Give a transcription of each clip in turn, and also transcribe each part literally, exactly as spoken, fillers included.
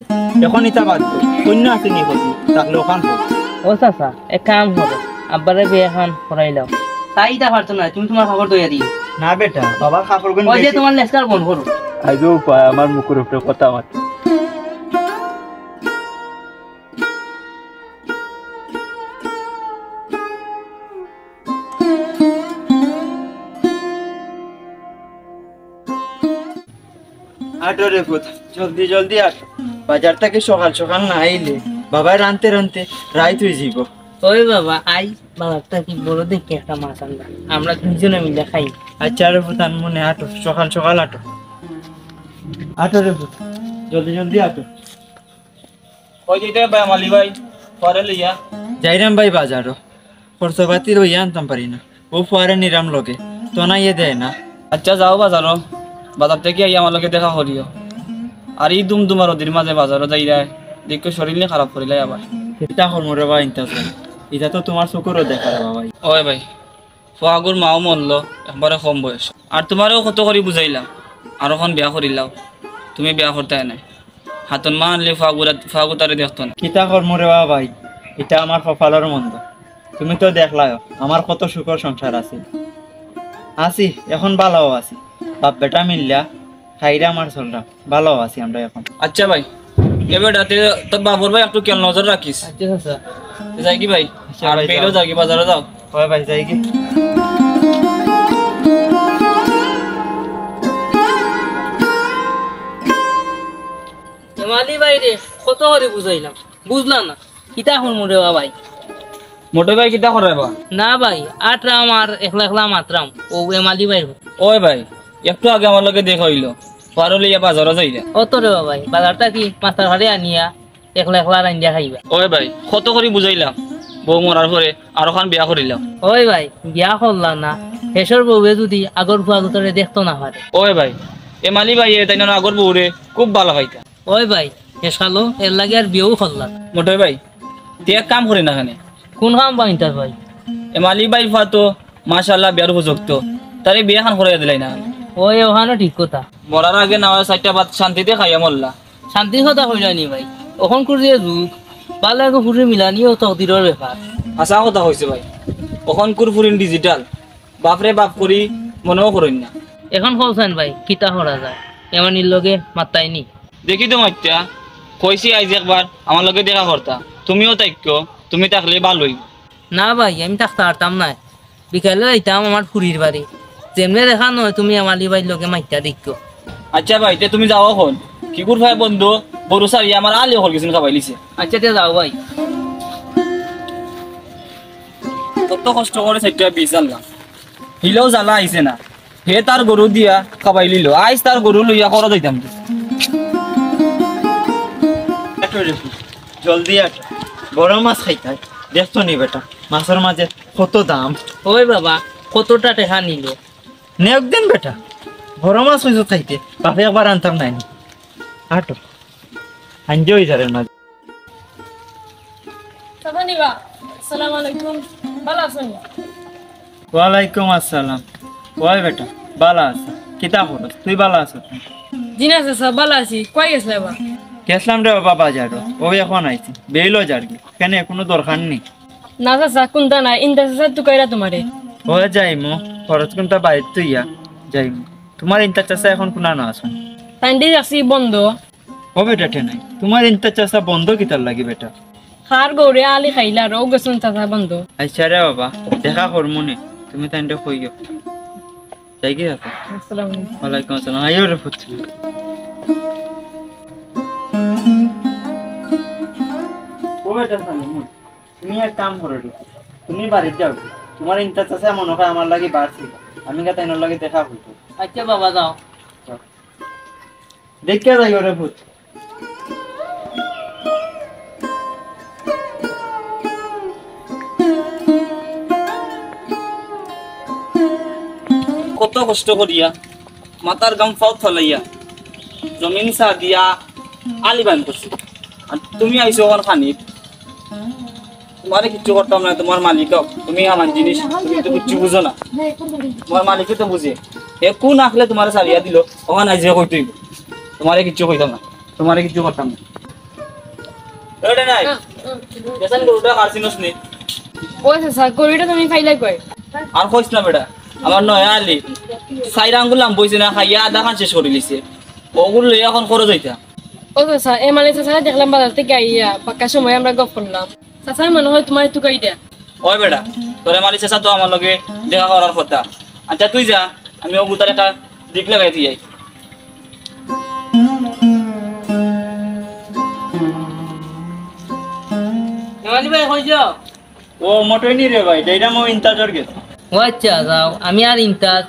এখন ইতা বাদ দেও। কইন্যা আছে নি কইন্যা? তাহলে ওখান হোক। ও চাচা, এক কাম করো, আব্বারে বিয়া খান করাইলাও। তাই ইতা পারতো না, তুমি তুমার খবর দইয়া দিও। না বেটা, বাবার কাপড় গুন ওই যে বেশি। তুমার লেকচার বন্ধ করো। আইজো উপায় আমার মুখর উপরে কথা মাত। আটো রে পুত, জলদি জলদি আটো। বাজার থাকি সকাল সকাল না আইলে বাবায় রানতে রানতে রাইত অই যিবো। ওই বাবা, আই বাজার থাকি বড় দেখি একটা মাছ আনবা, আমরা দুইজনে মিলে খাই। আচ্ছা রে পুত, আনমুনে, আটো, সকাল সকাল আটো। আটো রে পুত, জলদি জলদি আটো। কই যাইতে ভাই, মালি ভাই, পরে লইয়া। যাইরাম ভাই বাজারো, খরচপাতি লইয়া আনতাম পারি না। ও ফুয়ারে নিরাম লগে, তো না ইয়ে দেয় না। আচ্ছা, যাও বাজারো, বাজার থাকি আইয়া আমার লগে দেখা করিও। আর ই দুমদুমা রইদর মাঝে বাজারো যাইরায়, দেখিও শরীর নি খারাপ করিলাই আবার। কিতা করমু রে বা ইনতা চাই, ইতা তো তুমার চকুরও দেখা রে বাবা। ওই ভাই, ফুয়াগুর মাও মরলো, একবারে কম বয়স। আর তুমারেও কত করি বুঝাইলাম, আর অখন বিয়া করিলাও, তুমি বিয়া করতায় নায়। হাতন মা আনলে ফুয়াগুরা-, ফুয়াগু তারে দেখতো না। কিতা করমু রে বা ভাই, ইটা আমার কপালর মন্দ। তুমি তো দেখলায়, আমার কত সুখর সংসার আছিল। আছি, এখন ভালাও আছি। বাপ বেটা মিল্লা খাইরাম আর চলরাম, ভালাও আছি আমরা এখন। আচ্ছা ভাই, এবার রাতে তোর বাপর ভাই একটু খেয়াল নজর রাখিস। আচ্ছা চাচা। যাইগি ভাই? আচ্ছা আর ভাই, বেইলো যাও। যাইগি, বাজারো যাও। হয় ভাই, যাইগি। এ মালি ভাইরে কত করি বুঝাইলাম, বুঝলা না। কিতা করমু রে বা ভাই? মোটে ভাই কিতা করে বা? না ভাই, আটরাম আর একলা একলা মাতরাম, ও এ মালি ভাই। ওই ভাই, একটু আগে আমার লগে দেখা অইলো, ফুয়ারে লইয়া বাজারো যাইরা। অতো রে বা ভাই, বাজার থাকি মাছ তরকারি আনিয়া একলা একলা রান্দিয়া খাইবা। ওই ভাই, কত করি বুঝাইলাম, বউ মরার পরে আর অখান বিয়া করিলাও। ওই ভাই, বিয়া করলা না, হেষর বউয়ে যুদি আগর ফুয়াগুতারে দেখতো না পারে। ওই ভাই, এ মালি ভাইয়ে তাইনর আগর বউরে খুব ভালা পাইতা। ওই ভাই, হেষকালো এরলাগি আর বিয়াও করলা না। মোটে ভাই, তে এক কাম করি না কেনে? কুন কাম বা ইনতা ভাই? এ মালি ভাইর ফুয়া তো মাশাআল্লাহ বিয়ার উপযুক্ত, তারে বিয়া খান করাইয়া দিলাই না। ওই, অখানও ঠিক কথা। মরার আগে না অয় চাইরটা ভাত শান্তিতে খাইয়া মরলা। শান্তির কথা কইলা নি ভাই, অখনকুর যে যুগ, ভালা ফুরি মিলানিও তকদিরর ব্যাপার। হাছা কথা কইছো ভাই, অখনকুর ফুরিন digital, বাপরে বাপ করি মনেও করইন না। এখন কও চাইন ভাই, কিতা করা যায়? এ মালির লগে মাততায় নি? দেখি তো মাতিয়া, কইছি আইজ একবার আমার লগে দেখা করতা, তুমিও থাইক্কো, তুমি থাকলে ভালা অইবো। না ভাই, আমি থাকতাম পারতাম নায়। বিকালে যাইতাম আমার ফুরির বাড়ি। যেমনে দেখা নয়, তুমি এ মালি ভাইর লগে মাতিয়া দেখিও। আচ্ছা ভাই, তে তুমি যাও অখন। কিগুর ফায় বন্ধ, গরু ছাড়িয়া আমার আলি অকল গেছইন খাবাইলিছে। আচ্ছা, তে যাও ভাই। কত কষ্ট করি চাইরটা বিষ আনলাম, হিলেও জ্বালা আইছে না। হে তার গরু দিয়া খাবাইলিলো, আইজ তার গরু লইয়া করো যাইতাম। আটো রে, জলদি আটো, বড় মাছ খাইতায়। দেখতো নি বেটা, মাছর মাঝে কত দাম। ওই বাবা, কতটা টেকা নিলো? নেউক দেন বেটা, বড় মাছ অইছে খাইতে, বাপে একবার আনতাম নায় নি। আটো, আনজে অই যারে না। চাচা নিবা, আসসালামু আলাইকুম, ভালা আছইন? ওয়ালাইকুম আসসালাম। ওই বেটা, ভালা আছি। কিতা খবর? তুই ভালা আছস নি? জি না চাচা, ভালা আছি। কই গেছলা বা? গেছলাম রে বাবা বাজারো, অউ অখন আইছি। বেইলো যারগি, কেনে কুনু দরকার নি? না চাচা, কুনতা নায়, ইনতা চাচা তুকাইরা তুমারে। ও যাইমু, খরচ কুনতা বাইর তুইয়া যাইমু। তুমার ইনতা চাচা অখন কুনানো আছইন? তাইন দি আছি বন্ধ। ও বেটা টেনাই, তুমার ইনতা চাচা বন্ধ কিতার লাগি বেটা? কার গরুরে আলি খাইলা রে, অউ গেছইন চাচা বন্ধ। আইচ্ছা রে বাবা, দেখা করমু নে, তুমি তাইনরে কইও। যাইগি চাচা? আসসালামু আলাইকুম। ওয়ালাইকুম আসসালাম। আইও রে পুত। ও বেটা সালাম। তুমি এক কাম করো রে, তুমি বাড়িত যাও। তুমার ইনতা চাচা মনো অয় আমার লাগি বাড়ছি, আমি গিয়া তাইনর লগে দেখা করমু। আইচ্ছা বাবা, যাও। দেখিয়া যাইও রে পুত। কত কষ্ট করিয়া, মাথার ঘাম পাওত ফালাইয়া, জমিন চা দিয়া আলি বান করছি। আর তুমি আইছো অখন খানিত। তুমারে কিচ্ছু করতাম না, তুমার মালিক অউ, তুমি আমার জিনিস, তুমি তো কিচ্ছু বুঝো না। তুমার মালিকে তো বুঝে, হে কুন আখলে তুমারে ছাড়িয়া দিলো, অখান আইজ কইতে অইবো। তুমারে কিচ্ছু কইতাম না, তুমারে কিচ্ছু করতাম না। ওটা নাই। বেসান গরুটা কার চিনস নি? ও চাচা, গরুটা তুমি পাইলা কই? আর কইস না বেটা, আমার নয়া আলি চাইর আঙ্গুল লাম্বা অইছে না, খাইয়া আধা খান শেষ করি লিছে। ওগুলো লইয়া এখন খরচ অইতা। ও চাচা, এম আলী চাচারে দেখলাম বাজার থাকি আইয়া, বাক্কা সময় আমরা গপ করলাম। চাচায় মনে হয় তুমারে তুকাই দেয়। ওই বেটা, তোর এম আলী চাচা তো আমার লগে দেখা করার কথা। আচ্ছা তুই যা, আমি ওগুতার একটা দিক লাগাই দিয়ে যাই। এম আলী ভাই, কই যাও? ও মোটেই নি রে ভাই, যাইরাম ও ইন্তাজর গেছে। ও আচ্ছা, যাও, আমি আর ইন্তাজ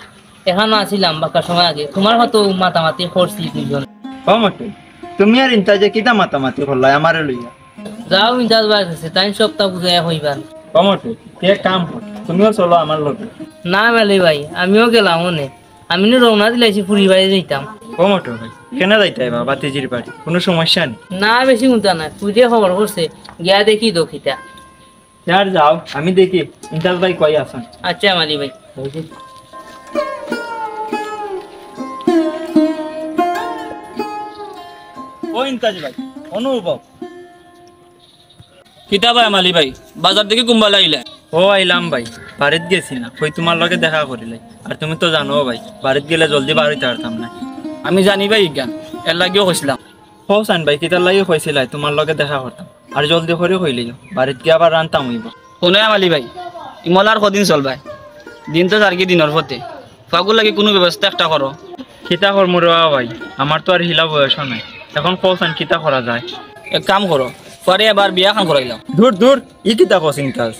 এখানো আছিলাম বাক্কা সময় আগে। তুমার কত মাতামাতি করছি দুইজন। ও মোটেই, তুমি আর ইন্তাজে কিতা মাতামাতি করলায় আমারে লইয়া? যাও ইন্তাজ ভাইর গেছে, তাইন সবতা বুঝাইয়া কইবা। ও মোটেই, তে এক কাম কর, তুমিও চলো আমার লগে। না এম আলী ভাই, আমিও গেলাম অনে। আমি নু রওনা দিলাইছি ফুরির বাড়ি যাইতাম। ও মোটেই ভাই, কেনে যাইতায় বা ভাতিজির বাড়ি? কুনু সমস্যা নি? না, বেশি কুন্তা নায়, ফুরিয়ে খবর করছে, গিয়া দেখি তো কিতা। ইয়ার যাও, আমি দেখি ইন্তাজ ভাই কই আছইন। আচ্ছা এম আলী ভাই। ও ইন্তাজ ভাই, অনুভব। কিতা বা এম আলী ভাই, বাজার থাকি কুনবালা আইলা? ও আইলাম ভাই, বাড়িত গেছি না, কই তুমার লগে দেখা করিলাই। আর তুমি তো জানো ভাই, বাড়িত গেলে জলদি বার অইতাম পারতাম না। আমি জানি ভাই ইখান, এর লাগিও কইছিলাম। কও চাইন ভাই, কিতার লাগি কইছিলায় তুমার লগে দেখা করতাম? আর জলদি করি কইলিও, বাড়িত গিয়া আবার রানতাম অইবো। হুনো এম আলী ভাই, ইমলা আর কদিন চলবায়? দিন তো যারগি দিনর পথে। ফুয়াগুর লাগি কুনু ব্যবস্থা একটা করো। কিতা করমু রে বা ভাই, আমার তো আর হিলা বয়সও নাই। এখন কও চাইন কিতা করা যায়? এক কাম করো, ফুয়ারে এবার বিয়া খান করাইলাও। দূর দূর, ই কিতা কস ইন্তাজ?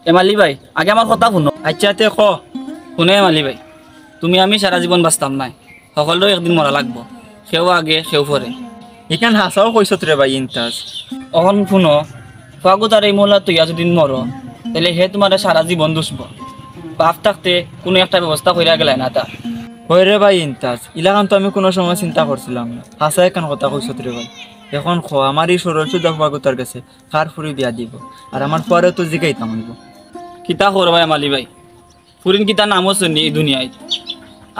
এম আলী ভাই, আগে আমার কথা হুনো। আচ্ছা তে ক। হুনো এম আলী ভাই, তুমি আমি সারা জীবন বাঁচতাম নায়, হকলরও একদিন মরা লাগবো, কেউ আগে কেউ পরে। ইখান হাছাউ কইছত রে ভাই ইন্তাজ। অখন হুনো, ফুয়াগুতারে ইমলা থইয়া যুদি মরো, তাইলে হে তুমারে সারা জীবন দুষবো। বাপ থাকতে কুনু একটা ব্যবস্থা করিয়া গেলায় না তার। অয় রে ভাই ইন্তাজ, ইলাখান তো আমি কুনু সময় চিন্তা করছিলাম না। হাছা একখান কথা কইছত রে ভাই। এখন ক, আমার ই সরল সুজা ফুয়াগুতার গেছে কার ফুরি বিয়া দিবো? আর আমার ফুয়ারেও তো জিগাইতাম অইবো। কিতা করবায় এম আলী ভাই, ফুরিন কিতা নামও হুনছইন নি ই দুনিয়াত।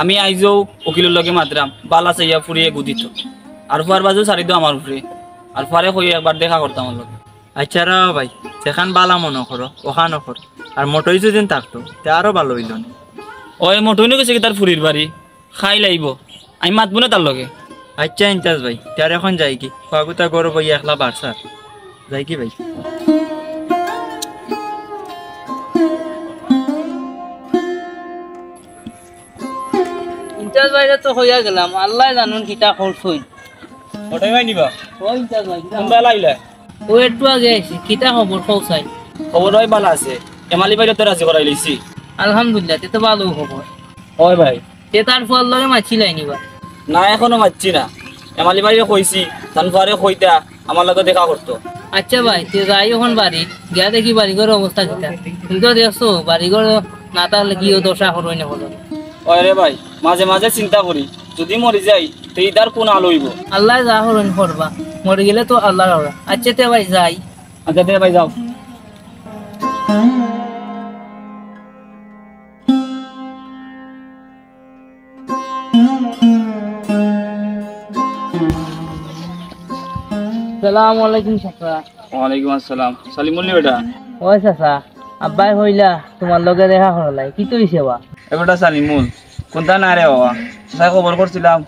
আমি আইজও উকিলর লগে মাতরাম, বালা চাইয়া ফুরিয়ে গু দিতো। আর ফুয়ার বাজেও ছাড়ি দেও আমার উপরে। আর ফুয়ারে কইয়া একবার দেখা করতাম অর লগে। আচ্ছা রে ভাই, যেখান বালা মনো করো, অখান করো। আর মটই যুদি থাকতো, তে আরো ভালা অইলো নে। অয় মটই নু গেছে কিতা তার ফুরির বাড়ি, খাইল আইবো। আমি মাতমু নে তার লগে। আচ্ছা ইন্তাজ ভাই, তে আর এখন যাইগি? ফুয়াগুতা ঘরো বইয়া একলা বারছার। যাইগি ভাই? ইন্তাজ ভাইরে তো কইয়া গেলাম, আল্লায় জানইন কিতা করছইন। মটই ভাই নি বা? ও ইন্তাজ ভাই, কিতা? কুনবালা আইলা? ও একটু আগে আইছি, কিতা খবর কও চাই? খবর অয় বালা আছে, এম আলী ভাইরে তো রাজি করাইলিছি। আলহামদুলিল্লাহ, তে তো ভালা খবর। অয় ভাই। তে তার ফুয়ার লগে মাতছিলায় নি বা? না, এখনো মাতছি না। এম আলী ভাইরে কইছি, তান ফুয়ারে কইতা, আমার লগে দেখা করতো। আচ্ছা ভাই, তে যাই অখন বাড়িত, গিয়া দেখি বাড়িঘরর অবস্থা কিতা। তুমি তো দেখছো, বাড়িঘর না থাকলে কিও দশা করইন অখন। অয় রে ভাই, মাঝে মাঝে চিন্তা করি, যুদি মরি যাই, তে ইতার কুন হাল অইবো? আল্লায় যা করইন করবা, মরি গেলে তো আল্লার হাওলা। আচ্ছা তে ভাই যাই। আচ্ছা তে ভাই যাও। সালামু আলাইকুম চাচা। ওয়ালাইকুম আসসালাম। সালিমুল নি বেটা? অয় চাচা, আব্বায় কইলা তুমার লগে দেখা করার লাগি। কিতা অইছে বা? এ বেটা সালিমুল, কুন্তা না রে বাবা। চাচায় খবর করছিলাম,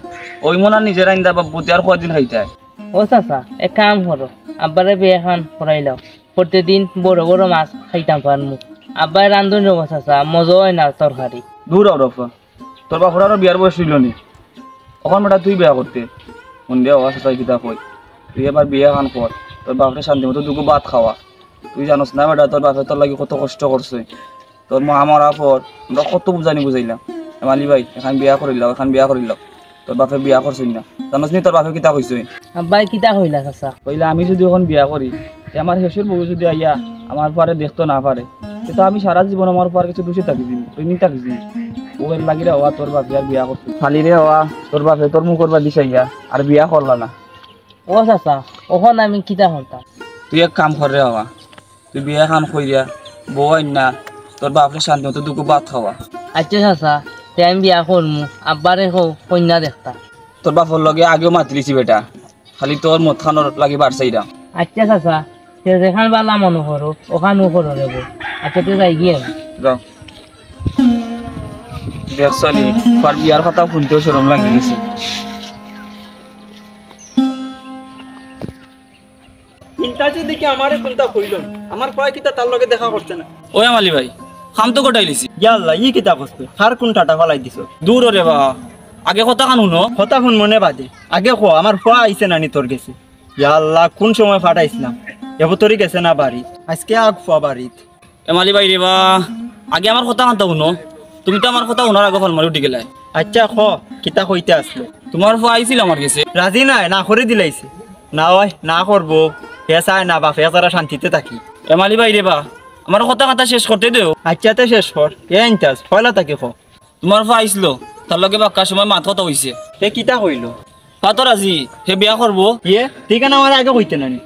অউ ইমলা নিজে রান্দা বাবু, তে আর কয়দিন খাইতায়? ও চাচা, এক কাম করো, আব্বারে বিয়া খান করাইলাও। প্রতিদিন বড় বড় মাছ খাইতাম পারমু। আব্বায় রান্ধইন রে বা চাচা, মজা অয় না তরকারি। দূর অ রে বা, তোর বাপর আরো বিয়ার বয়স অইলো নি। অখন বেটা তুই বিয়া করতে। হুন দে, ও চাচায় কিতা কয়। তুই এবার বিয়া খান কর। তোর বাপরে শান্তি মতো দুগু ভাত খাওয়া। তুই জানোস না বেটা, তোর বাপে তোর লাগি কত কষ্ট করছে। তোর মা মরার পর আমরা কত বুঝানি বুঝাইলাম। এম আলী ভাই, এখান বিয়া করিলাও, এখান বিয়া করিলাও। তোর বাপে বিয়া করছইন না। জানোস নি তোর বাপে কিতা কইছে? আব্বায় কিতা কইলা চাচা? কইলা, "আমি যুদি অখন বিয়া করি, তে আমার হেষর বউ যুদি আইয়া আমার ফুয়ারে দেখতো না পারে, তে তো আমি সারা জীবন আমার ফুয়ার গেছে দুষে থাকি যিমু, ঋণী থাকি যিমু।" অউ এর লাগি রে বা তোর বাপে আর বিয়া করছে। খালি রে বা তোর বাপে তোর মুখর বাদি চাইয়া আর বিয়া করলা না। ও চাচা, অখন আমি কিতা করতাম? তুই এক কাম কর রে বা, তুই বিয়া খান করিয়া বউ আইন্না তোর বাপরে শান্তি মতো দুগু ভাত খাওয়া। আচ্ছা চাচা, তে আমি বিয়া করমু, আব্বারে কও কইন্যা দেখতা। তোর বাপর লগে আগেও মাতিলিছি বেটা, খালি তোর মত খানর লাগি বারছাইরাম। আচ্ছা চাচা, তে যেখান বালা মনো করো, ওখানউ করো রে বউ। আচ্ছা, তে যাইগি আমি। যাও। দেখছনি, ফুয়ার বিয়ার কথা হুনতেউ শরম লাগি গেছে। ইন্তাজে দেখি আমারে কুন্তা কইল না। আমার ফুয়ায় কিতা তার লগে দেখা করছে না? ওই আমালি ভাই, কাম তো গটাইলিছি। ইয়া আল্লাহ, ই কিতা কস তুই? কার কুন টাটা ফালাই দিছস? দুরো রে বা, আগে কথাখান হুনো। কথা হুনমু নে বাদে। আগে ক, আমার ফুয়া আইছে না নি তোর গেছে? ইয়া আল্লাহ, কুন সময় ফাটাইছলাম। এবো তোরই গেছে না বাড়িত। আইজকে আগ ফুয়া বাড়িত। এমালি ভাই রে বা, আগে আমার কথাখান তো হুনো। তুমি তো আমার কথা হুনার আগে ফাল মারি উঠি গেলায়। আচ্ছা, ক, কিতা কইতে আছলে? তুমার ফুয়া আইছিল আমার গেছে। রাজি নায়, না করি দিলাইছে। না অয়, না করবো। হে চায় না, বাপে ছাড়া শান্তিতে থাকি। এমালি ভাই রে বা, আমার কথা-কাথা শেষ করতে দেও। আচ্ছা, তে শেষ কর। এ ইন্তাজ, পয়লা থাকি ক। তুমার ফুয়া আইছিল, তার লগে বাক্কা সময় মাত-কথা অইছে। তে কিতা কইল? ফুয়া তো রাজি, হে বিয়া করবো। ইয়ে, তুই কেনে আমারে আগে কইতে না নি?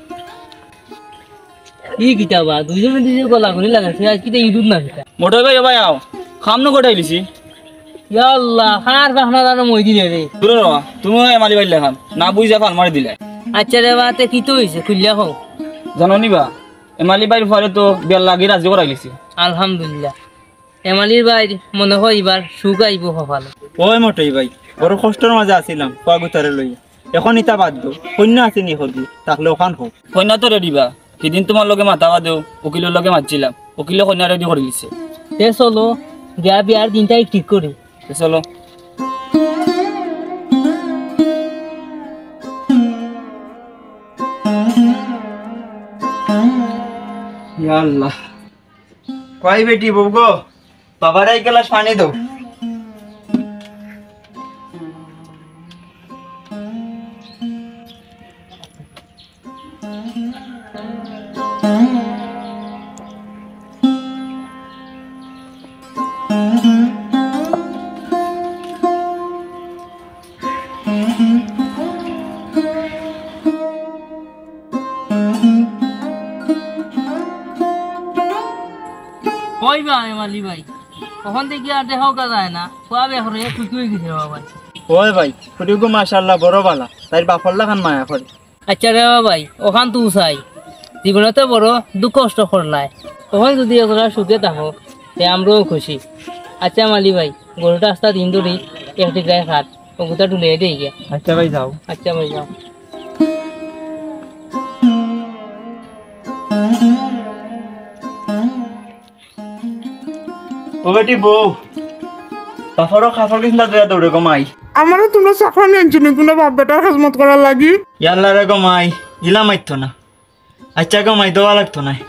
ই কিতা বা, দুইজনে দুইজনে গলা গলি লাগাইছে, আইজ কিতা ইদুর না কিতা? মোটর ভাই, ও ভাই আও, কাম নু গটাইলিছি। ইয়া আল্লাহ, কার পাখনা জানো মই দিলে রে। দুরো রে বা, তুমিও এমালি ভাইর লাখান, না বুঝা ফাল মারি দিলায়। আচ্ছা রে বা, তে কিতা অইছে, খুলিয়া কও। জানো নি বা, এমালি ভাইর ফুয়ারে তো বিয়ার লাগি রাজি করাইলিছি। আলহামদুলিল্লাহ। এমালির ভাইর মনো অয় ইবার সুখ আইবো কপালো। ওই মোটই ভাই, বড় কষ্টর মাঝে আছিলাম, ফুয়া গুতারে লইয়া। এখন ইতা বাদ দেও, কইন্যা আছে নি কদি, থাকলে অখান কও। কইন্যা তো রেডি বা, হিদিন তুমার লগে মাতা বাদেউ উকিলর লগে মাতছিলাম, উকিলে কইন্যা রেডি করিলিছে। তে চলো, গিয়া বিয়ার দিনটা ঠিক করি। তে চলো। ইয়া আল্লাহ। কই বেটি বউ গো, বাবারে এক গেলাস পানি দেও। কই বা এমালি ভাই, অখন দেখি আর দেখাউ যায় না। ফুয়া বিয়া করি খুশি অই গেছে বাবা ভাই। ওই ভাই, ফুড়িগু মাশাআল্লাহ বড় বালা, তাইর বাপর লাখান মায়া করে। আচ্ছা রে বাবা ভাই, অখান তো চাই, জীবনে তো বড় দুঃখ কষ্ট করলায়, অখন যুদি একজরা সুখে থাকো, তে আমরাও খুশি। আচ্ছা মালি ভাই, গরুটা আস্তা দিন ধরি এক টুকরায় খাট, অগুতা ঢুলাই দেই গিয়া। আচ্ছা ভাই, যাও। আচ্ছা ভাই, যাও। ও বেটি বউ, বাপরও কাপড় কিনলা দয়া দৌড়ে গো মাই। আমারে তুমরা চাকরানি আনছো নি, তুমরা বাপ বেটার খেজমত করার লাগি? ইয়াল্লা রে গো মাই, ইলা মাইতো না। আচ্ছা গো মাই, দোয়া লাগতো নায়।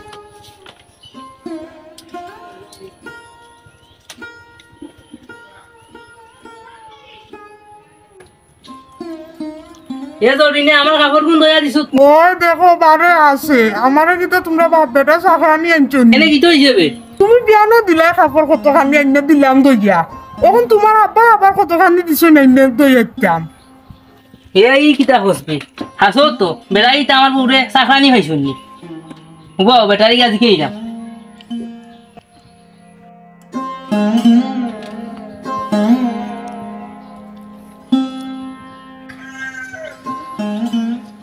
এ জরিনে আমার কাপড় কুন দয়া দিছো? ওই দেখো বারে আছে, আমারে কিতা তুমরা বাপ বেটা চাকরানি আনছো নি? এনে কিতা অইছে বে? তুমি বিয়ানো দিলায় কাপড় কতখানি আইনা দিলাম দইয়া, অখন তুমার আব্বায় আবার কতখানি দিছো না আইনা দইয়া দিতাম। এ ই কিতা কস বে? হাসো তো, বেড়াই তা আমার বউরে চাকরানি পাইছো নি? উবা, বেটারে গিয়া জিকাইরাম।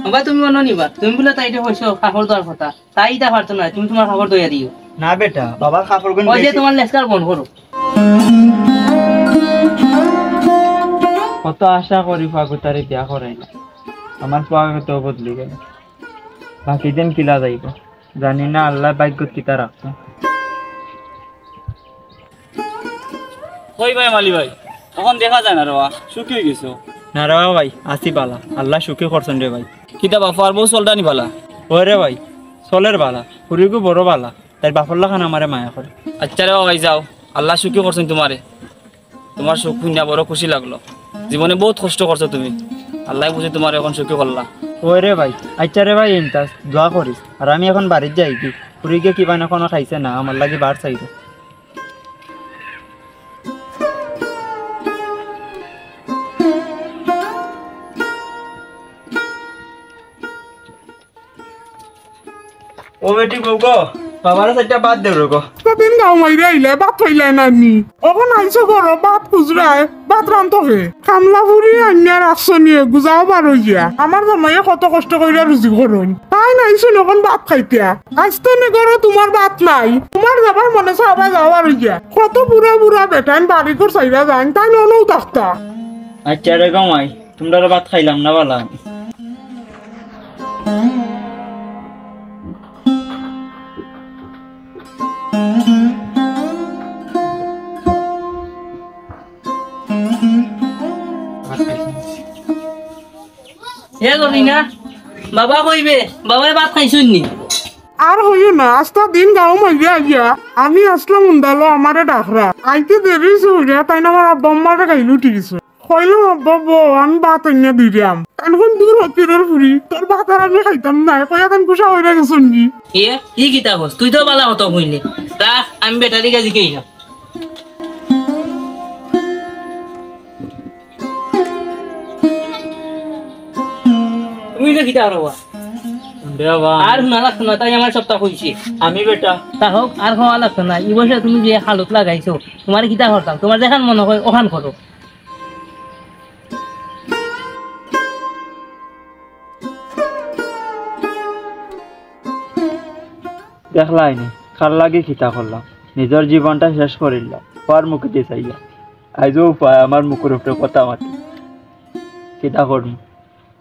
বাবা, তুমি অনো নিবা, তুমি বুলে তাইরে কইছো কাপড় দেওয়ার কথা, তাই ইতা পারতো না, তুমি তুমার কাপড় দইয়া দিও। না বেটা, বাবার কাপড় গুন ওই যে বেশি। তুমার লেকচার বন্ধ করো। কত আশা করি ফুয়াগুতারে বিয়া করাইলাম, আমার ফুয়াগু তো বদলি গেল। বাকি দিন কিলা যাইব, জানি না আল্লায় ভাগ্যত কিতা রাখতো। কই ভাই মালি ভাই, অখন দেখা যায় না রে বা, সুখী অই গেছো? না রে বা ভাই, আছি বালা, আল্লায় সুখী করছইন রে ভাই। কিতা বা, ফুয়ার বউ চলরা নি বালা? ওই রে ভাই, চলের বালা, ফুড়িগু বড় বালা, তাইর বাপর লাখান আমারে মায়া করে। আচ্ছা রে বা ভাই, যাও, আল্লায় সুখী করছইন তুমারে। তুমার সুখ হুনিয়া বড় খুশি লাগলো। জীবনে বউত কষ্ট করছো তুমি, আল্লায় বুঝি তুমারে অখন সুখী করলা। ওই রে ভাই, আচ্ছা রে ভাই, ইন্তাজ দোয়া করিস। আর আমি অখন বাড়িত যাইগি, ফুড়িগু কিবা না কুনু খাইছে না, আমার লাগি বার চাইরো। ও বেটি বউ গো, বাবারে চাইরটা ভাত দেও রে গো। কতদিন গাঁও মাইরা আইলায়, ভাত পাইলায় না নি? অখন আইছো ঘরো, ভাত খুজরায়, ভাত রান্ধতো কে? কামলা ফুরি আনিয়া রাখছো নি, গুজাও বার অইয়া। আমার জামাইয়ে কত কষ্ট করিয়া রুজি করইন। তাইন আইছইন অখন ভাত খাইতা। আইজ তো নি ঘরো তুমার ভাত নাই। তুমার যাবার মনে চায়, আবার যাও বার অইয়া। কত বুড়া বুড়া বেটাইন বাড়ি ঘর ছাইরা যাইন, তাইন অনউ থাকতা। আইচ্ছা রে গো মাই, তুমরার ভাত খাইলাম না বালা। এ জরিনা, বাবা কই বে? বাবায় ভাত খাইছইন নি? আর কইও না, আস্তা দিন গাঁও মাইরা আইয়া আমি আছলাম উন্দালো, আমারে ডাকরা। আইতে দেরি অইছে অইয়া, তাইন আমার আব্বা আম্মারে গাইল উঠি গেছে। কইলাম, "আব্বা, বও, আমি ভাত আনিয়া দিরাম।" তাইন কইন, "দূর হ, পিরর ফুরি, তোর ভাত আর আমি খাইতাম নায়।" কইয়া তাইন গুসা অইরা গেছইন গি। এ, ই কিতা কস? তুই তো বালা কথা কইলে। রাখ, আমি বেটারে গিয়া জিকাইরাম। তুমি যে কিতা করো বা? দে বা। আর হুনা লাগতো না, তাই আমার সবটা কইছে। আমি বেটা। তা হোক, আর কওয়া লাগতো না। ই বয়সে তুমি যে হালত লাগাইছো, তুমারে কিতা করতাম? তুমার যেখান মনে কয়, অখান করো। দেখলায় নি, কার লাগি কিতা করলাম, নিজর জীবনটা শেষ করিলাম, ফুয়ার মুখেদি চাইয়া। আইজও ফুয়ায় আমার মুখর উপরে কথা মাতে, কিতা করমু?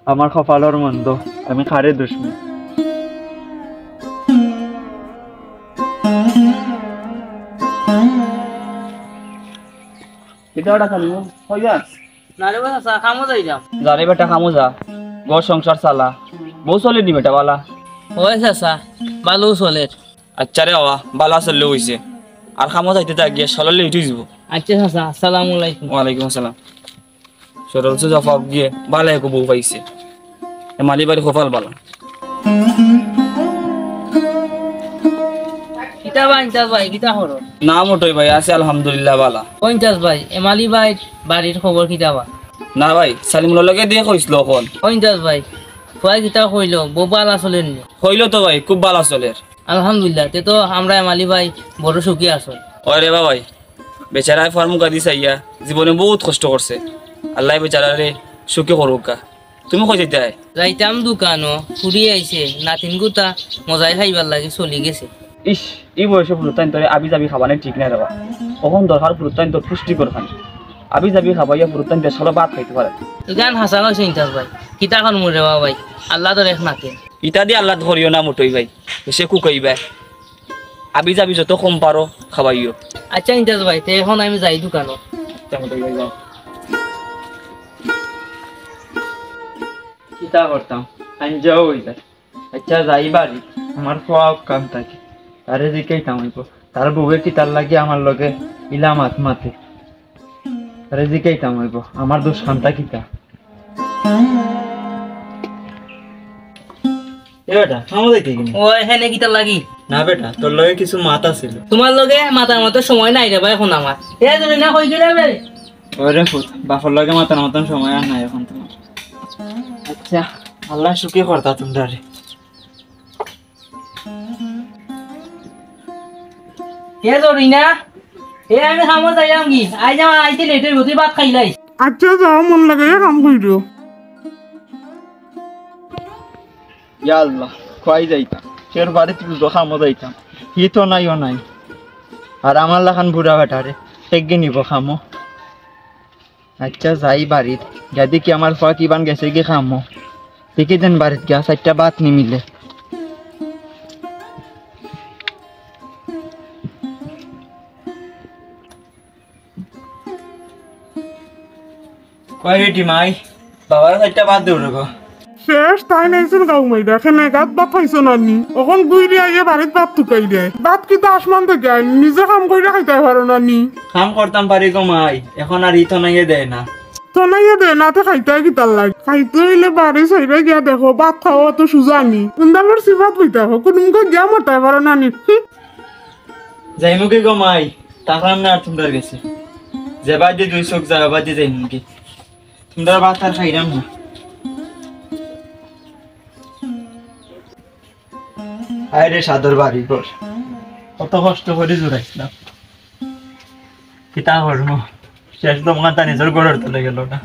আমার কপালর মন্দ, আমি কারে দুষ দিমু? কিতা ওটা খালি, কই যাস? না রে বা চাচা, কামো যাইরাম। যা রে বেটা, কামো যা, ঘর সংসার চালা। বউ চলের নি বেটা বালা? অয় চাচা, বালা চলের। আইচ্ছা রে বাবা, বালা চললে অইছে। আর কামো যাইতে থাক গিয়া, সরল late অইযিবো। আইচ্ছা চাচা, আসসালামু আলাইকুম। ওয়ালাইকুম আসসালাম। সরল সুজা ফুয়াক গিয়া বালা একো বউ পাইছে। এমালি ভাইর কপাল বালা। কিতা বা ইমতিয়াজ ভাই, কিতা করো? না মটই ভাই, আছি আলহামদুলিল্লাহ বালা। ও ইমতিয়াজ ভাই, এমালি ভাইর বাড়ির খবর কিতা বা? না ভাই, সালিমুল্লার লগে দেখা অইছিল অখন। ও ইমতিয়াজ ভাই, ফুয়ায় কিতা কইলো, বউ বালা চলের নি? কইলো তো ভাই, খুব বালা চলের। আলহামদুলিল্লাহ, তে তো আমরা এমালি ভাই বড় সুখী আছইন। ওরে বাবাই, বেচারায় ফুয়ার মুখেদি চাইয়া জীবনে বউত কষ্ট করছে। আল্লায় বেচারারে সুখী করউক্কা। তুমি কই যাইতায়? যাইতাম দুকানো, ফুরি আইছে, নাতিন গুতা মজায় খাইবার লাগি চলি গেছে। ইস, ই বয়সে ফুরুতাইন্তরে আবি-জাবি খাবানি ঠিক নায় রে বা। অখন দরকার ফুরুতাইন্তর পুষ্টিকর খানি। আবি-জাবি খাবাইয়া ফুরুতাইন্তে ভালা ভাত খাইতো পারে। ইখান হাছা কইছো ইমতিয়াজ ভাই। কিতা করমু রে বাবাই, আল্লাহ তো রেখ নাতে। ইতা দি আল্লাহ ধরিও না মটই ভাই, বেশি কুকাইবায়। আবি-জাবি যত কম পারো খাবাইও। আইচ্ছা ইমতিয়াজ ভাই, তে অখন আমি যাই দুকানো। কিতা করতাম, আইন যাও অই যায়। আইচ্ছা যাই বাড়ি, আমার ফুয়া অখান থাকি। তারে জিকাইতাম অইবো, তার বউয়ে কিতার লাগি আমার লগে ইলা মাত মাতে। তারে জিকাইতাম অইবো, আমার দুষ খানটা কিতা? এ বেটা, কামো যাইতে কিনি? ও, এখানে কিতার লাগি? না বেটা, তোর লগে কিছু মাত আছিল। তুমার লগে মাতার মতো সময় নাই রে বা অখন আমার। এ, তুমি না কই গেলে বে? ওরে ফুত, বাপর লগে মাতার মতন সময় আর নাই অখন তুমার। আইচ্ছা, আল্লায় সুখী করতা তুমরারে। এ জরিনা, এ আমি কামো যাইরাম গি, আইজ আমার আইতে late অইবো, তুই ভাত খাইলাইস। আইচ্ছা যাও, মন লাগাইয়া কাম করিও। ইয়া আল্লাহ, কই যাইতাম, কেউর বাড়িত বুঝো কামো যাইতাম, হি তো নাই ও নাই। আর আমার লাখান বুড়া বেটারে, কে গি নিবো কামো? আইচ্ছা যাই বাড়িত, গিয়া দেখি আমার ফুয়া কিবান গেছে গি কামো। দেখি যেন বাড়িত গিয়া চাইরটা ভাত নিমিলে। কই বেটি মাই, বাবারে চাইরটা ভাত দেও রে গো। শেষ, তাইন আইছইন গাঁও মাইরা, খেনে গাত ভাত পাইছো না নি? অখন গুইরে আইয়া বাড়িত ভাত তুকাই দেয়। ভাত কিতা আসমান থাকি আইন? নিজে কাম করিয়া খাইতায় পারো না নি? কাম করতাম পারি গো মাই, অখন আর ই থনাইয়ে দেয় না। থনাইয়ে দেয় না, তে খাইতায় কিতার লাগি? খাইতে অইলে বাড়ি ছাইরা গিয়া দেখো, ভাত খাওয়া অত সুজা নি। উন্দালোর সিফাত বইতা হোক, কুনুমুখে গিয়া মরতায় পারো না নি? হুঁ। যাইমুগি গো মাই, থাকরাম না আর তুমরার গেছে। যেবায়দি দুই চউখ যায়, অবায়দি যাইমুগি। তুমরার ভাত আর খাইরাম না। হায়রে সাধর বাড়ি ঘর। কত কষ্ট করি জুড়াইছিলাম, কিতা করমু? শেষ দমখানটা নিজর ঘরর তলে গেল না।